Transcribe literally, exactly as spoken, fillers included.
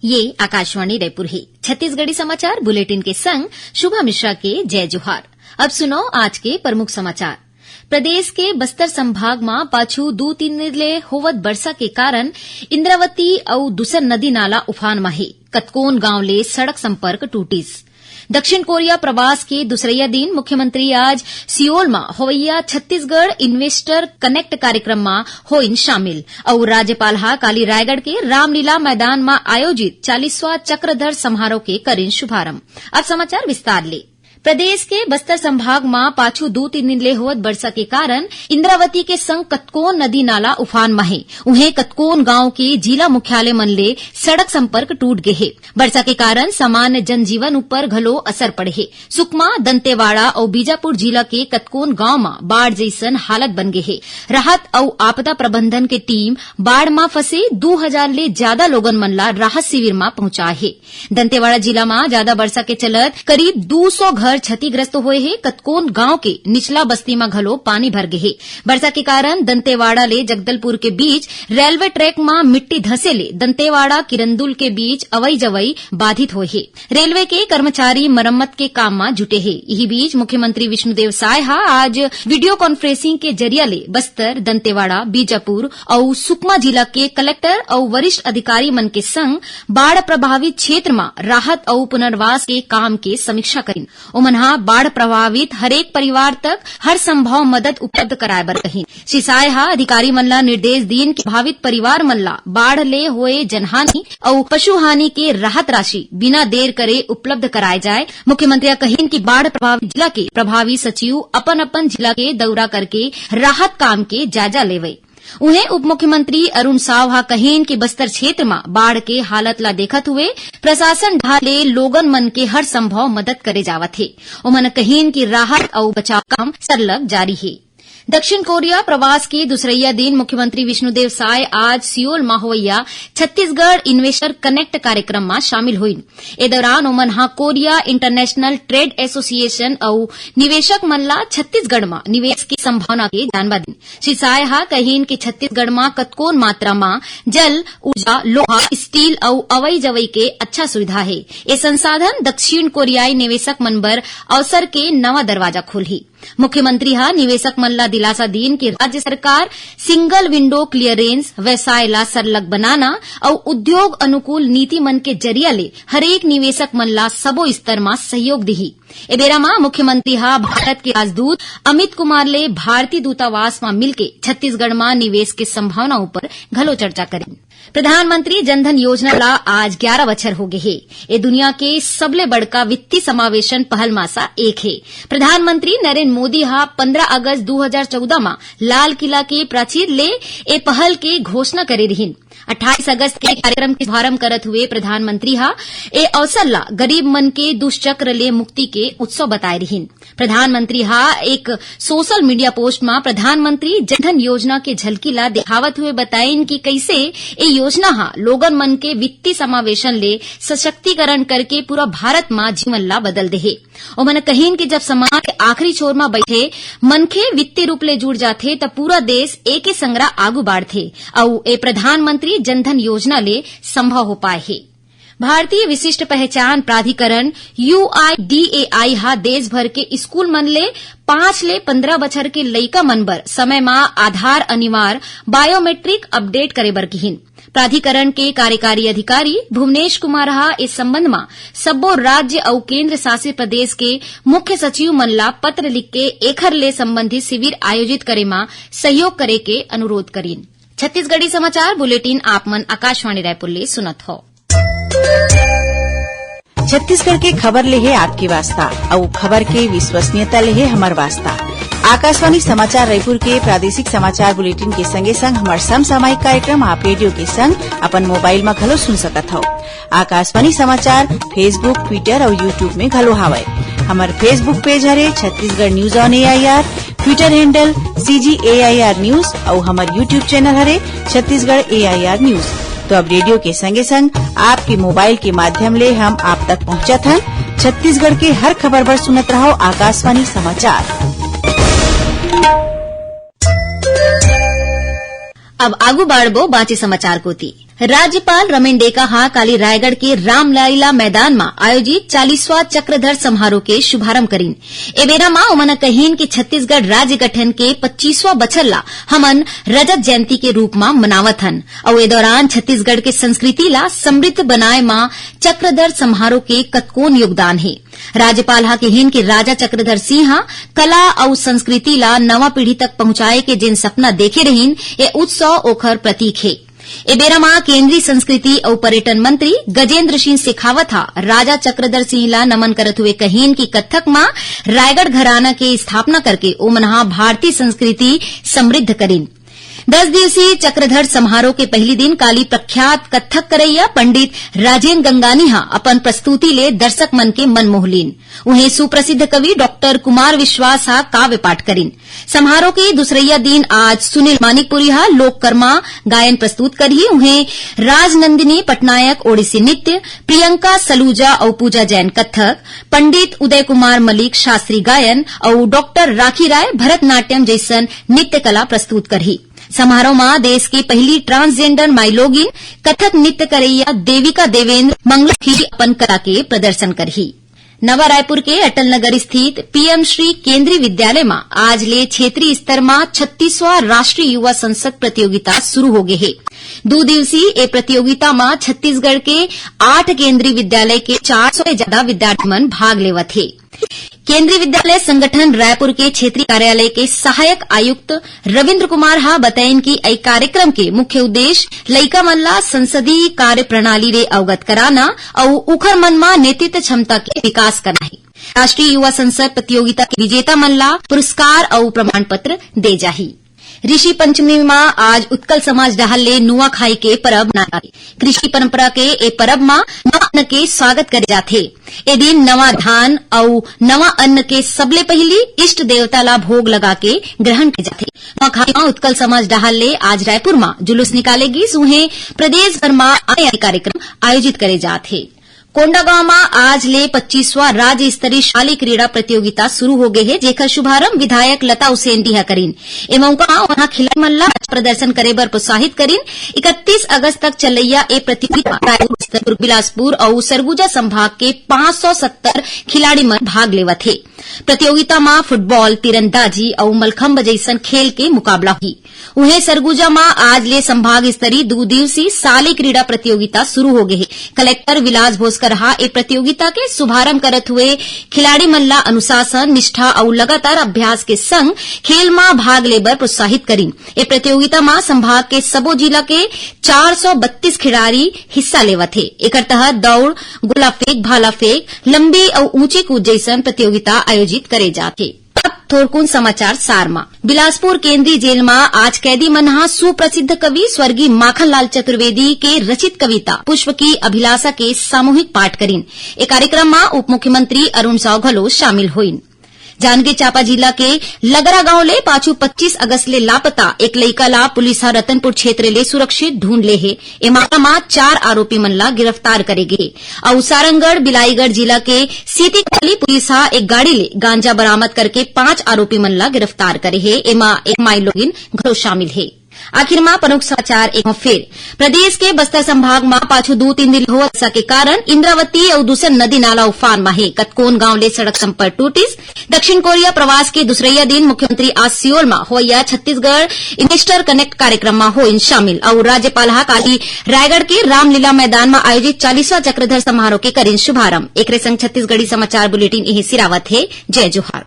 ये आकाशवाणी रायपुर हे। छत्तीसगढ़ी समाचार बुलेटिन के संग शुभा मिश्रा के जय जोहार। अब सुनव आज के प्रमुख समाचार। प्रदेश के बस्तर संभाग म पाछू दू तीन दिन ले होवत बरसा के कारण इंद्रावती अउ दूसर नदी नाला उफान म हे। कतकोन गांव ले सड़क संपर्क टूटिस। दक्षिण कोरिया प्रवास के दूसरइया दिन मुख्यमंत्री आज सियोल म होवइया छत्तीसगढ़ इन्वेस्टर कनेक्ट कार्यक्रम म होइन शामिल। अउ राज्यपाल ह काली रायगढ़ के रामलीला मैदान म आयोजित चालीसवां चक्रधर समारोह के करिन शुभारंभ। अब समाचार विस्तार ले। प्रदेश के बस्तर संभाग म पाछू दू तीन दिन ले होवत बरसा के कारण इंद्रावती के संग कतकोन नदी नाला उफान म हे। उहें, कतकोन गांव के जिला मुख्यालय मन ले सड़क संपर्क टूट गे हे। बरसा के कारण सामान्य जनजीवन ऊपर घलो असर पड़े हे। सुकमा, दंतेवाड़ा अउ बीजापुर जिला के कतकोन गांव म बाढ़ जइसन हालत बन गे हे। राहत अउ आपदा प्रबंधन के टीम बाढ़ म फंसे दू हजार ले ज्यादा लोगन मन ला राहत शिविर म पहुंचाए हे। दंतेवाड़ा जिला म ज्यादा बरसा के चलत करीब दू सौ घर क्षतिग्रस्त होए हे। कतकोन गांव के निचला बस्ती म घलो पानी भर गे हे। बरसा के कारण दंतेवाड़ा ले जगदलपुर के बीच रेलवे ट्रैक म मिट्टी धंसे ले दंतेवाड़ा किरंदुल के बीच अवई जवई बाधित होए हे। रेलवे के कर्मचारी मरम्मत के काम म जुटे हे। इही बीच मुख्यमंत्री विष्णुदेव साय ह आज वीडियो कॉन्फ्रेंसिंग के जरिया ले बस्तर, दंतेवाड़ा, बीजापुर अउ सुकमा जिला के कलेक्टर अउ वरिष्ठ अधिकारी मन के संग बाढ़ प्रभावित क्षेत्र म राहत अउ पुनर्वास के काम के समीक्षा करिन। ओमन ह बाढ़ प्रभावित हरेक परिवार तक हर संभव मदद उपलब्ध कराए बर कहिन। श्री साय ह अधिकारी मन ला निर्देश दीन कि प्रभावित परिवार मन ला बाढ़ ले होए जनहानि अउ पशु हानि के राहत राशि बिना देर करे उपलब्ध कराए जाए। मुख्यमंत्री ह कहिन कि बाढ़ प्रभावित जिला के प्रभावी सचिव अपन-अपन जिला के दौरा करके राहत काम के जायजा लेवय। उहें, उप मुख्यमंत्री अरुण साव ह कहिन कि बस्तर क्षेत्र म बाढ़ के हालत ला देखत हुए प्रशासन डहार ले लोगन मन के हर संभव मदद करे जावत हे। ओमन कहिन कि राहत अउ बचाव काम सरलग जारी हे। दक्षिण कोरिया प्रवास के दूसरइया दिन मुख्यमंत्री विष्णुदेव साय आज सियोल म होवइया छत्तीसगढ़ इन्वेस्टर कनेक्ट कार्यक्रम म शामिल होइन। ए दौरान ओमन ह कोरिया इंटरनेशनल ट्रेड एसोसिएशन अउ निवेशक मन ला छत्तीसगढ़ म निवेश के संभावना के जानबा दिन। श्री साय ह कहिन कि छत्तीसगढ़ म कतकोन मात्रा म जल, ऊर्जा, लोहा, स्टील अउ अवई जवई के अच्छा सुविधा हे। ए संसाधन दक्षिण कोरियाई निवेशक मन बर अवसर के नवा दरवाजा खोलही। मुख्यमंत्री ह निवेशक मन ला दिलासा दीन कि राज्य सरकार सिंगल विंडो क्लियरेंस, व्यवसाय ला सरलग बनाना अउ उद्योग अनुकूल नीति मन के जरिया ले हरेक निवेशक मन ला सबो स्तर म सहयोग दिही। ए बेरा म मुख्यमंत्री ह भारत के राजदूत अमित कुमार ले भारतीय दूतावास म मिलके छत्तीसगढ़ म निवेश के संभावना ऊपर घलो चर्चा करिन। प्रधानमंत्री जनधन योजना ला आज ग्यारा बछर होगे हे। ए दुनिया के सबले बड़का वित्तीय समावेशन पहल मा सा एक हे। प्रधानमंत्री नरेंद्र मोदी ह पंद्रह अगस्त दू हजार चौदह मा लाल किला के प्राचीर ले ए पहल के घोषणा करे रिहिन। अट्ठाईस अगस्त के कार्यक्रम के शुभारंभ करत हुए प्रधानमंत्री ह ए अवसर ला गरीब मन के दुष्चक्र ले मुक्ति के उत्सव बताए रिहिन। प्रधानमंत्री ह एक सोशल मीडिया पोस्ट म प्रधानमंत्री जनधन योजना के झलकी ला देखावत हुए बताइन कि कइसे ए योजना ह लोगन मन के वित्तीय समावेशन ले सशक्तिकरण करके पूरा भारत म जीवन ला बदल देहे। ओमन कहिन कि जब समाज के आखिरी छोर म बइठे मनखे वित्तीय रूप ले जुड़ जाथे, त पूरा देश एके संगरा आगू बाढ़थे अउ ए प्रधानमंत्री जनधन योजना ले संभव हो पाए हे। भारतीय विशिष्ट पहचान प्राधिकरण, यूआईडीएआई ह देश भर के स्कूल मन ले पाँच ले पंद्रह बछर के लइका मन बर समय म आधार अनिवार्य बायोमेट्रिक अपडेट करे बर किहिन। प्राधिकरण के कार्यकारी अधिकारी भुवनेश कुमार ह ए संबंध म सब्बो राज्य अउ केंद्र शासित प्रदेश के मुख्य सचिव मन ला पत्र लिख के एखर ले संबंधित शिविर आयोजित करे म सहयोग करे के अनुरोध करिन। छत्तीसगढ़ी समाचार बुलेटिन आप मन आकाशवाणी रायपुर ले सुनत हव। छत्तीसगढ़ के खबर ले हे आपके वास्ता, अउ खबर के विश्वसनीयता ले हे हमर वास्ता। आकाशवाणी समाचार रायपुर के प्रादेशिक समाचार बुलेटिन के संगे संग हमर समसामयिक कार्यक्रम आप रेडियो के संग अपन मोबाइल म घलो सुन सकत हव। आकाशवाणी समाचार Facebook, Twitter अउ YouTube में घलो हावय। हमर Facebook पेज हरे Chhattisgarh news on AIR, Twitter handle CG AIR news अउ हमर YouTube चैनल हरे छत्तीसगढ़ एआईआर न्यूज। तो अब रेडियो के संगे संग आपके मोबाइल के माध्यम ले हम आप तक पहुंचत हन। छत्तीसगढ़ के हर खबर बर सुनत रहव आकाशवाणी समाचार। अब आगू बाढ़बो बांचे समाचार कोति। राज्यपाल रमेन डेका ह काली रायगढ़ के रामलीला मैदान म आयोजित चालीसवां चक्रधर समारोह के शुभारंभ करिन। ए बेरा म ओमन कहिन कि छत्तीसगढ़ राज्य गठन के पच्चीसवां बछर ला हमन रजत जयंती के रूप म मनावत हन, अउ ए दौरान छत्तीसगढ़ के संस्कृति ला समृद्ध बनाए म चक्रधर समारोह के कतकोन योगदान हे। राज्यपाल ह किहिन कि राजा चक्रधर सिंह ह कला अउ संस्कृति ला नवा पीढ़ी तक पहुंचाए के जेन सपना देखे रहिन, ए उत्सव ओखर प्रतीक हे। ए बेरा म केंद्रीय संस्कृति अउ पर्यटन मंत्री गजेंद्र सिंह शेखावत ह राजा चक्रधर सिंह ला नमन करत हुए कहिन कि कत्थक म रायगढ़ घराना के स्थापना करके ओमन ह भारतीय संस्कृति समृद्ध करिन। दस दिवसीय चक्रधर समारोह के पहली दिन काली प्रख्यात कत्थक करैया पंडित राजेंद्र गंगानी ह अपन प्रस्तुति ले दर्शक मन के मन मोह लीन। उहें सुप्रसिद्ध कवि डॉक्टर कुमार विश्वास ह काव्य पाठ करिन। समारोह के दूसरइया दिन आज सुनील मानिकपुरी ह लोककर्मा गायन प्रस्तुत करही। उहें राजनंदिनी पटनायक ओडिसी नृत्य, प्रियंका सलूजा अउ पूजा जैन कत्थक, पंडित उदय कुमार मलिक शास्त्रीय गायन अउ डॉक्टर राखी राय भरतनाट्यम जइसन नृत्य कला प्रस्तुत करही। समारोह म देश के पहिली transgender माईलोगिन कथक नृत्य करइया देविका देवेंद्र मंगलम ही अपन कला के प्रदर्शन करही। नवा रायपुर के अटल नगर स्थित पीएम श्री केंद्रीय विद्यालय म आज ले क्षेत्रीय स्तर म छत्तीसवां राष्ट्रीय युवा संसद प्रतियोगिता शुरू हो गे हे। दू दिवसीय ए प्रतियोगिता म छत्तीसगढ़ के आठ केंद्रीय विद्यालय के चार सौ ले ज्यादा विद्यार्थी मन भाग लेवत हे। केंद्रीय विद्यालय संगठन रायपुर के क्षेत्रीय कार्यालय के सहायक आयुक्त रविंद्र कुमार ह बताइन कि ए कार्यक्रम के मुख्य उद्देश्य लइका मन ला संसदीय कार्य प्रणाली ले अवगत कराना अउ उखर मन म नेतृत्व क्षमता के विकास करना हे। राष्ट्रीय युवा संसद प्रतियोगिता के विजेता मन ला पुरस्कार अउ प्रमाण पत्र दे जाही। ऋषि पंचमी म आज उत्कल समाज डहार ले नुआखाई के परब मनाए जाथे। कृषि परंपरा के ए परब म नवा अन्न के स्वागत करे जाथे। ए दिन नवा धान अउ नवा अन्न के सबले पहिली इष्ट देवता ला भोग लगा के ग्रहण करे जाथे। नुआखाई म उत्कल समाज डहार ले आज रायपुर म जुलूस निकाले गिस, उहें प्रदेश भर म आने-आने कार्यक्रम आयोजित करे जात हे। कोंडागांव म आज ले पच्चीसवां राज्य स्तरीय शालेय क्रीड़ा प्रतियोगिता शुरू हो गे हे, जेकर शुभारंभ विधायक लता उसेंडी ह करिन। ए मौका म उहां खिलाड़ी मन ला अच्छा प्रदर्शन करे बर प्रोत्साहित करिन। इकतीस अगस्त तक चलइया ए प्रतियोगिता म रायपुर, बस्तर, दुर्ग, बिलासपुर अउ सरगुजा संभाग के पाँच सौ सत्तर खिलाड़ी मन भाग लेवत हे। प्रतियोगिता म फुटबॉल, तीरंदाजी अउ मलखंभ जइसन खेल के मुकाबला होही। उहें, सरगुजा म आज ले संभाग स्तरीय दू दिवसीय शालेय क्रीड़ा प्रतियोगिता शुरू हो गे हे। कलेक्टर विलास भोसकर ह ए प्रतियोगिता के शुभारंभ करत हुए खिलाड़ी मन ला अनुशासन, निष्ठा अउ लगातार अभ्यास के संग खेल म भाग ले बर प्रोत्साहित करिन। ए प्रतियोगिता म संभाग के सबो जिला के चार सौ बत्तीस खिलाड़ी हिस्सा लेवत हे। एकर तहत दौड़, गोला फेंक, भाला फेंक, लंबी अउ ऊंची कूद जइसन प्रतियोगिता आयोजित करे जात हे। अब थोरकुन समाचार सार म। बिलासपुर केंद्रीय जेल म आज कैदी मन ह सुप्रसिद्ध कवि स्वर्गीय माखनलाल चतुर्वेदी के रचित कविता पुष्प की अभिलाषा के सामूहिक पाठ करिन। ए कार्यक्रम म उप मुख्यमंत्री अरुण साव घलो शामिल होइन। जांजगीर चांपा जिला के लगरा गांव ले पाछू पच्चीस अगस्त ले लापता एक लइका ला पुलिस ह रतनपुर क्षेत्र ले सुरक्षित ढूंढ ले हे। ए मामला म चार आरोपी मन ला गिरफ्तार करे गे हे। अउ सारंगढ़ बिलाईगढ़ जिला के सीतीकोली पुलिस ह एक गाड़ी ले गांजा बरामद करके पांच आरोपी मन ला गिरफ्तार करे हे। एमा एक माईलोगिन घलो शामिल हे। आखिर म प्रमुख समाचार एक बार फेर। प्रदेश के बस्तर संभाग म पाछू दू तीन दिन ले होवत वर्षा के कारण इंद्रावती अउ दूसर नदी नाला उफान म हे। कतकोन गांव ले सड़क संपर्क टूटिस। दक्षिण कोरिया प्रवास के दूसरइया दिन मुख्यमंत्री आज सियोल म होवइया छत्तीसगढ़ Investor Connect कार्यक्रम म होइन शामिल। अउ राज्यपाल ह काली रायगढ़ के रामलीला मैदान म आयोजित चालीसवां चक्रधर समारोह के करिन शुभारंभ। एकरे संग छत्तीसगढ़ी समाचार बुलेटिन इही सिरावत हे। जय जोहार।